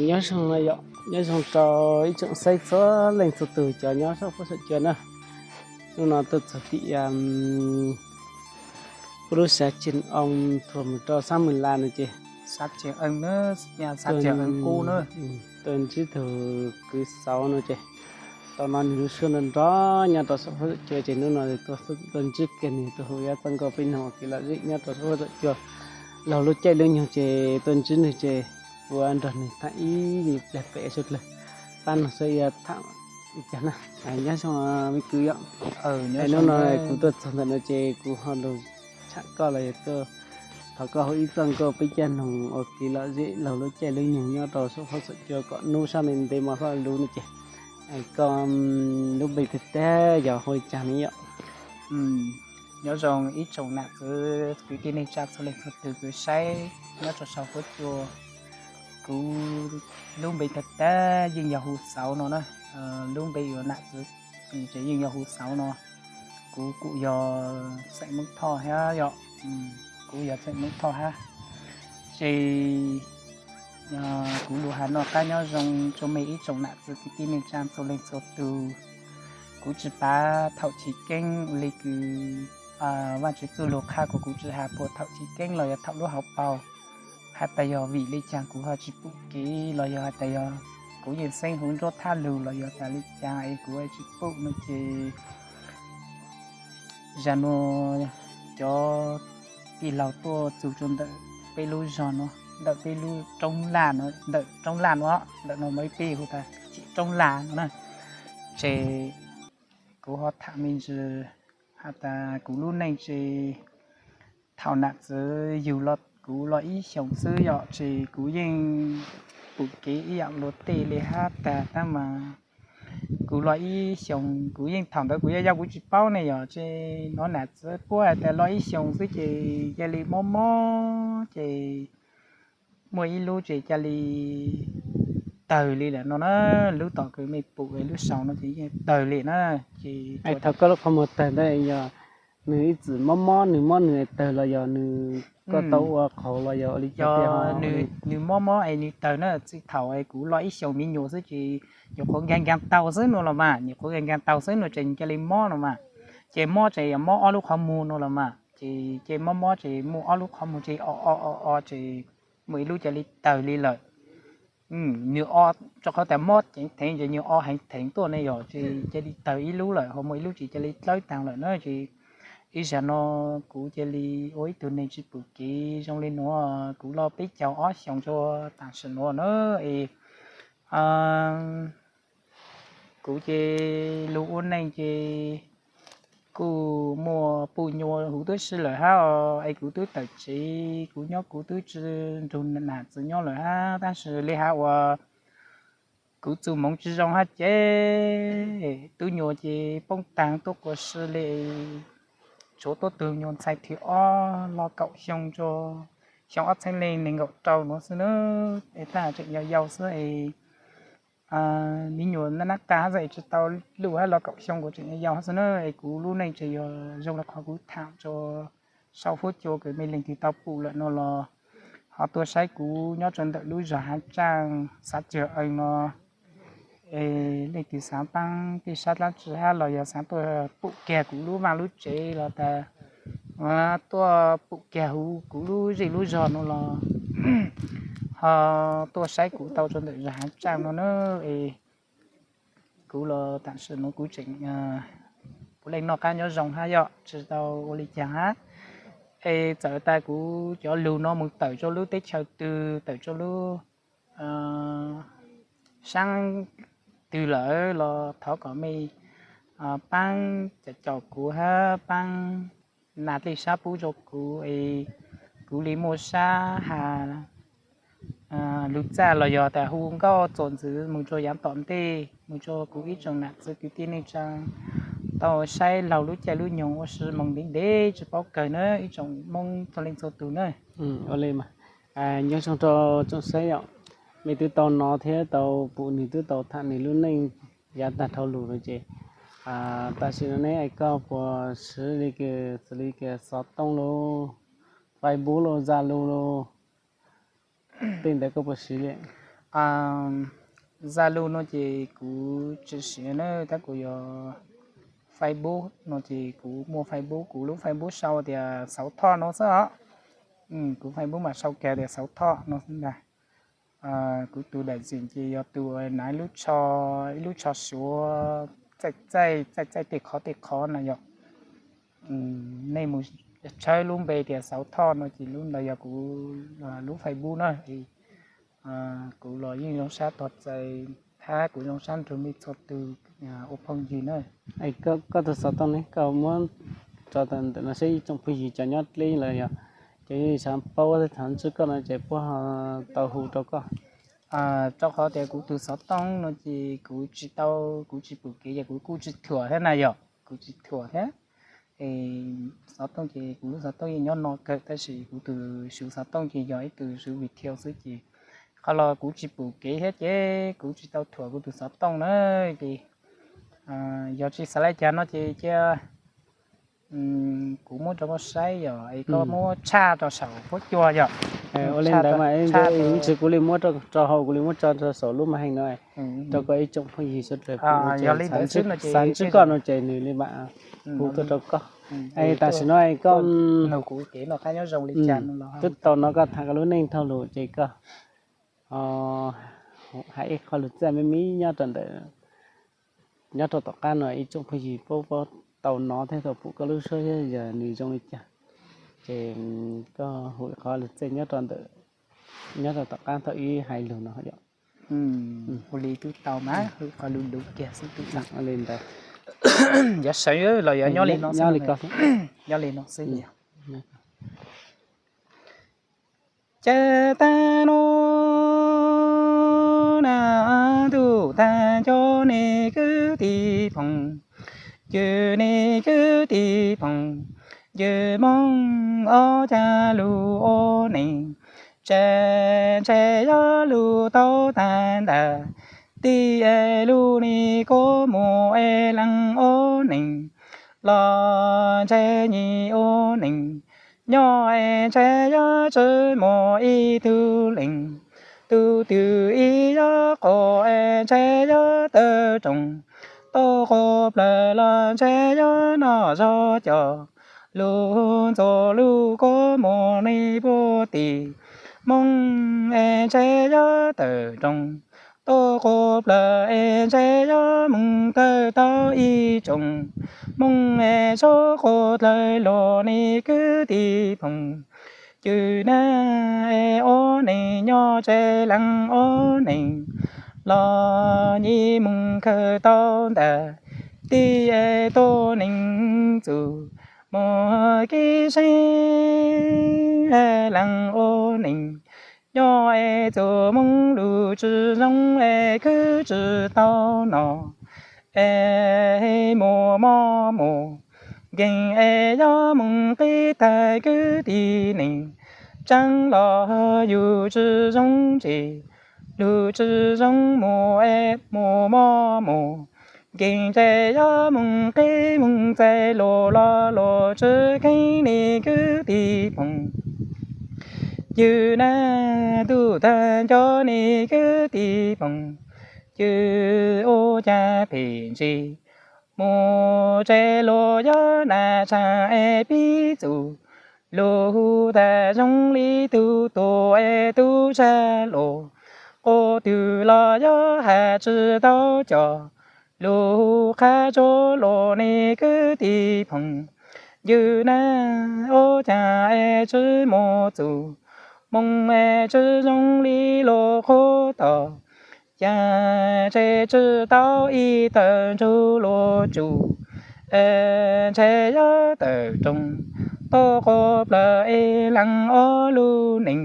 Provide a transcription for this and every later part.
Nyob zoo, nyob zoo rau ib tsoom saib txhua leej txhua tus cov nyob saum huab saum cua na. Hnub no tuaj txog tim lub xav Cin Oo thuam mus rau sab Mws Las no ces, tuaj ntsib tus kwv Xauv no ces, tau hnov nws lub suab nrov nrov nyob rau saum huab saum cua ces hnub no tuaj, tuaj ntsib kiag nws, tuaj hu ib txoj nkauj peb noog ua kev lom zem nyob rau saum huab saum cua. Laug lub caij lub nyoog ces tuaj ntsib nws ces kuv nrog nws tham ib pliag pem sawv dlawg, pab noog saib yuav tham li cas na. Nyob zoo me kwv yom. Hnub no kuv tuaj txog ntawm no ces kuv ho lug tsham koj los yog tuaj thov koj hu ib txoj nkauj peb coj noog ua kev lom zem laug lub caij lub nyoog nyob rau saum huab saum cua kom hnub sab ntev ntev mos loj lug no ces, koj lub npe tiag tiag yog hu li cas ne yom? Nyob zoo ib tsoom nam txiv kwv tij neej tsa txhua leej txhua tus kws saib nyob rau saum huab cua. Kuv lub npe tiag tiag yeej yog hu Xauv no na. Lub npe yuav nam txiv ces yeej yog hu Xauv no. Kuv kuj yog xeem Hmoob Thoj thiab yom. Kuv yog xeem Hmoob Thoj hab. Ces kuv lug has noj qab nyob zoo rau mej ib tsoom nam txiv kwv tij neej tsa txhua leej txhua tus. Kuv tsis pav thaum chiv keeb li kws Vaajtswv txuj lug qha kuv, kuv tsis has puas thaum chiv keeb los yog thaum lub hauv paus, has tas yog vim li cas kuv ho tsis pum kev los yog has tas yog kuv yeej xeeb huv nruab thab lug los yog tas li cas es kuv tsis pum no ces zag nuav cov tij laug tuaj txug rua ntawm peb lub zog nuav, ntawm peb lub roob laj, ntawm roob laj nuav, ntawm no muaj ib peb hu tas Chim Roob Laj no na. Ces kuv ho tham me ntsis has tas kuv lub neej ces thaum nam txiv yug kuv los ib xyoos xwb yom, ces kuv yeej pum kev ib yaam luag tej li hab tag tab mas kuv los ib xyoos, kuv yeej thaum ntawd kuv yog yau kuv tsis paub ne yom, ces hnov nam txiv puab has tas los ib xyoos xwb ces ca li mob mob ces muaj ib lub ces ca li tawg li lawm no na. Lub tom kws mej pum lub saum no ces yeej tawg li na. Ces thaum koj lub qhov muag tawg ntawd yog nws ib txwm mob mob, nws mob nws tawg los yog nws, koj tau ua qhaus los yog ua li cas tiag? Nws mob mob es nws tawg na, txij thaum kuv los ib xyoos me nyuam xwb ces nyuam qhuav nkaag nkaag taug xwb no los mas, nyuam qhuav nkaag nkaag taug xwb no ces nws ca li mob no mas. Ces mob ces yog mob ob lub qhov muag no los mas, ces ces mob mob ces muaj ob lub qhov muag ces o o o o ces muaj ib lub ca li tawg li lawm. Nws o, rau qhov tas mob ceev theev ces nws o heev theev tuaj ne yom, ces ca li tawg ib lub lawm, ho muaj ib lub ces ca li dlawb taag lawm na. Ces ib zag no kuv ca li ua ib tug neeg tsis pum kev zoo li nuav, kuv los peb caug ob xyoos rua taam sim nuav na. Es kuv ces lug ua neej ces kuj muaj puj nyuas huv tib si lawm hab os, es kuv twb tawm tsev, kuv nyob kuv twb tsis nrug nam txiv nyob lawm hab, tab sis li hab uas kuv txuj moov tsis zoo hab ces tub nyuas ces poob taag tuaj quas si li, tshuav tuab tug nyuas ntxhais thib ob los kaum xyoo, xyoo ob txheeb leej nees nkaum rau nuav xwb na. Es tab tseem yau yau xwb es me nyuam nab nab qa hab tsis tau luj hab, los kaum xyoo kuv tseem yau yau hab xwb na. Es kuv lub neej tseem yog zoo li qhov kuv tham rua sau huab cua kws mej leej twg tau pum lawm no los ho tuaj saib kuv nyob rua ntawm lub zog Hav Tsaaj xav Cawg Ees no. Es leej twg xav paab tej sab dlaab tsi hab los yog xav tuaj pum kiag kuv lub vaaj lub tsev los tas tuaj pum kiag huv kuv lub zej lub zog no los ho tuaj saib kuv tau rua ntawm zog Hav Tsaaj no na. Es kuv los taam sim nuav kuv tseem puav leej noj qab nyob zoo hab yom, tsis tau ua li caag hab. Es txawm tas kuv cov lug no moog tawm rua lub teb chaws twg, tawm rua lub saab twg lawm los thov kom mej paab caum caum kuv hab paab nas dlej sab pub rua kuv es kuv li muaj sab has lug txaj los yog tas hu nkauj txuas ntxiv moog rua yaav tom ntej, moog rua kuv ib tsoom nam txiv kwv tij neej tsaa tau saib laug lub caij lub nyoog ua si moog ntev ntev tsis paub kawg na ib tsoom Moob txhua leej txhua tug na. Ua li mas, nyob zoo rau tsoom saib os, mej twb tau nov thiab tau pum nws twb tau tham nws lub neej yaav taag dhau lug lawm ces tam sim no neb es koj puas siv li kws, xws li kws xov tooj lauj, Facebook lauj, Zalo lauj? Tej ntawd koj puas siv li? Zalo no ces kuv tsis siv na, tab kuv yuav Facebook no ces kuv muaj Facebook, kuv lub Facebook sau tias Xauv Thoj no xwb os. Kuv Facebook mas sau kiag tias Xauv Thoj no xwb ntag. Kuv tus daim txim ces yog tus na, ib lub tsho, ib lub tsho Suav txaij txaij txaij txaij tej qhov tej qhov na yog. Nej mus tshawb lub npe tias Xauv Thoj no ces lub ntawd yog kuv lub Facebook na. Kuv los yeej zoo sab tog txais, hab kuv zoo sab nrug nej txhua tus ua phooj ywg na. Koj tus xov tooj ne, koj muab tso ntawm no seb ib tsoom phooj ywg cov nyob dleb lawm yog, ces xav paub thiab xav ntsib koj no ces puab tau hu rau koj. Rau qhov tias kuv tus xov tooj no ces kuv tsis tau, kuv tsis pum kev ces kuv kuj tsis thuam thiab na yog, kuv tsis thuam thiab. Xov tooj ces kuv lub xov tooj yeej nyob no kawg tab sis kuv tus suv xov tooj ces yog ib tug suv video xwb ces qhov los kuv tsis pum kev thiab ces kuv tsis tau thuam kuv tus xov tooj na. Ces yog tsis xav li cas no ces cia kuv muab rau koj saib yog es koj muab tshaj rau saum huab cua yog. Ua li ntawd mas ib ntsis kuv li muab rau hauv, kuv li muab tso rau saum lub màn hình no rau koj ib tsoom phooj ywg sawv daws xav ntsib koj no ces nws li mam hu tuaj rau koj. Tam sim no koj twb tau hnov koj tham koj lub neej dhau lawm ces koj hais ib qho lus txaj me me nyob rau ntawm, nyob rau tom qab no ib tsoom phooj ywg puab tau hnov thiab tau pum koj lub suab thiab yog nws zoo li cas, ces koj hu ib qho lus txaj nyob rau ntawm, nyob rau tom qab thaum ib hais lus no yom. Ua li twb tau mas hu qhov lus lus kiag xwb twb tau. Ua li ntawd. Yog sawv los yog nyob li no xwb, nyob li no xwb. Ces tag no na, ntuj tag nco nej kwv tij phooj ywg, nej kwv tij phooj ywg Hmoob, ob cag lug ua neej tsa, ntshe yog lug tau tag ntag, tij es lug ni kua muag es leej ua neej los ntshe nyij ua neej nyob es ntshe yog tsi muaj ib tug leej tug twg ib yog quas es ntshe yog tawm rooj, tau quas plawg los ntshe yog noj zog coj, lug ntxuav lug kua muag nej puag tim Hmoob es ntshe yog tawm rooj, tau quas plawg es ntshe yog moog tawg tau ib tsoom Hmoob es txhob quas dlawg luag nej kwv tij phooj ywg na. Es ua neej nyob ntshe leej ua neej los nyij moog khaws tau ntag, tij es tuab neeg txug muaj kev zeeg, leej ua neej nyob es txug moog lug tsi zoo es khwv tsi tau noj, es muaj mob muaj nkeeg es yog moog qib tag kwv tij neej tsaa los yug tsi zoo ntsis, lug tsi zoo mus es muaj mob muaj nkeeg ces yog moog qib moog txais luag los luag tsi kheev nej kwv tij phooj ywg na. Ntuj tag nco nej kwv tij phooj ywg, ua cas phem ntsis mus txais luag yog naj tshaj es pib txug, lug hu tag zoo li tug tuag es tub tshaj luag, quas twg los yog has tsi tau coj, lug hu qha tsuag luag nej kwv tij phooj ywg na. Ua cas es tsi mus txug moog es tsi zoo li luag qhuab tog, cas ntshe tsi tau ib tawm nrug luag tsum, es ntshe yog tawm rooj, tau quas plawg es leej ua lug neej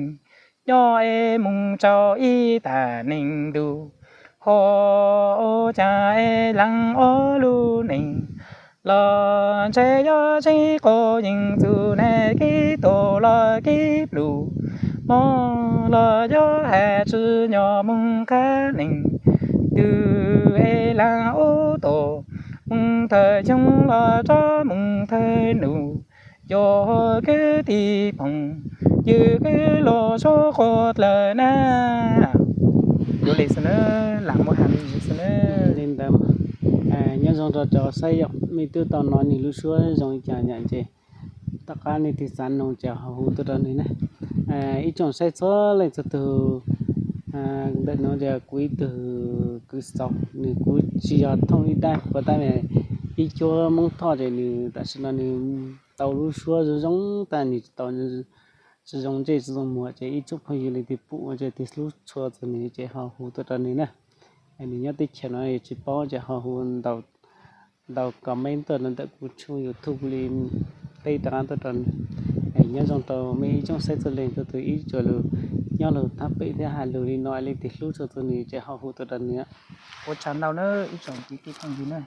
nyob es moog tsaus ib tag neeg ntuj, ho ua cas es leej ua lug neej los ntshe yog tseeb quas yeej txug naj kev tuag los kev pluj, mob los yog has tsi nyob moog qab neeg twg es leej ua tuag moog thawm xyoo los rov moog thawm nub, yog kwv tij phooj Ywg kwv los sub quas dlawg na. Yuav li xwb na, lam muab has li xwb na. Li ntawd, nyob zoo rau cov saib, yog nej twb tau hnov nws lub suab zoo li cas ces tom qab nej tig xav noog ces ho hu tuaj rau nws na. Ib tsoom saib txhua leej txhua tug, ntawm no ces kuv ib tug kwv xauv, nws kuj tsis yog thooj ib dab qhuas tab sis ib cuab Hmoob Thoj ces nws tam sim no nws tau lub suab zoo zoo tab nws tsis tau, tsis zoo ntsej tsis zoo muag ces ib tsoom phooj ywg leej twg pum ces tig hlub tshua txog nws ces ho hu tuaj rau nws na. Nws nyob teb chaws no tsis paub ces ho hu ntau comment tuaj rau ntawm kuv tshooj YouTube li, teb rov qab tuaj rau nws. Nyob zoo rau mej ib tsoom saib txhua leej txhua tug, ib tsoom lus nyob lus thab pem thiab hais lus li no leej twg hlub tshua txog nws ces ho hu tuaj rau nws. Ua tsaug ntau na ib tsoom kwv tij phooj ywg na.